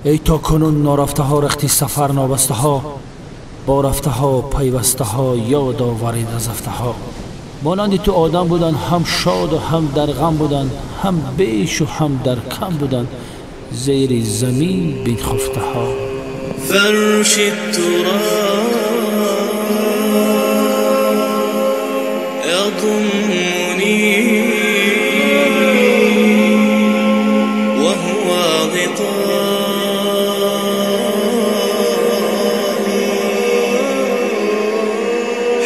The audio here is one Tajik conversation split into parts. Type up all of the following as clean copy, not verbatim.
Эй то кунун норафтаҳо, рахти сафар нобастаҳо, бо рафтаҳо пайвастаҳо ёд оваред аз рафтаҳо. Монанди ту одам буданд, ҳам шоду ҳам дар ғам буданд, ҳам бешу ҳам дар кам буданд, зери замин бинхуфтаҳо. فرش التراب يضمني وهو غطائي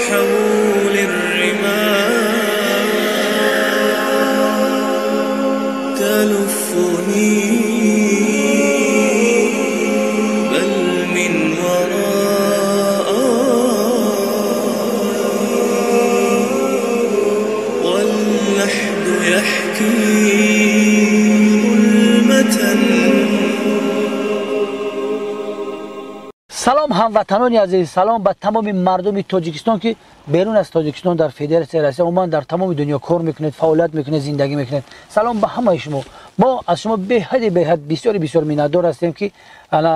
حول الرمال تلفني بل من وراء واللحد يحكي ظلمة. Салом, ҳамватанони азиз, салом ба тамоми мардуми Тоҷикистон, ки берун аз Тоҷикистон, дар Федератсияи Россия, умуман дар тамоми дунё кор мекунед, фаъолият мекунед, зиндагӣ мекунед. Салом ба ҳамаи шумо. Мо аз шумо беҳади беҳад бисёри бисёр миннатдор ҳастем, ки ана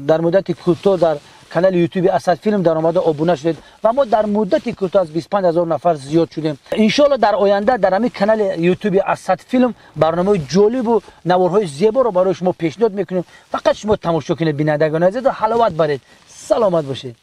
дар муддати кӯтоҳ дар канали Ютуби Асад Филм даромада обуна шудед ва мо дар муддати кӯтоҳ аз 25 ҳазор нафар зиёд шудем. Иншоалло, дар оянда дар ҳамин канали Ютуби Асад Филм барномаҳои ҷолибу наворҳои зеборо барои шумо пешниҳод мекунем. Фақат шумо тамошо кунед, бинандагони азиз, ҳаловат баред. Саломат бошед.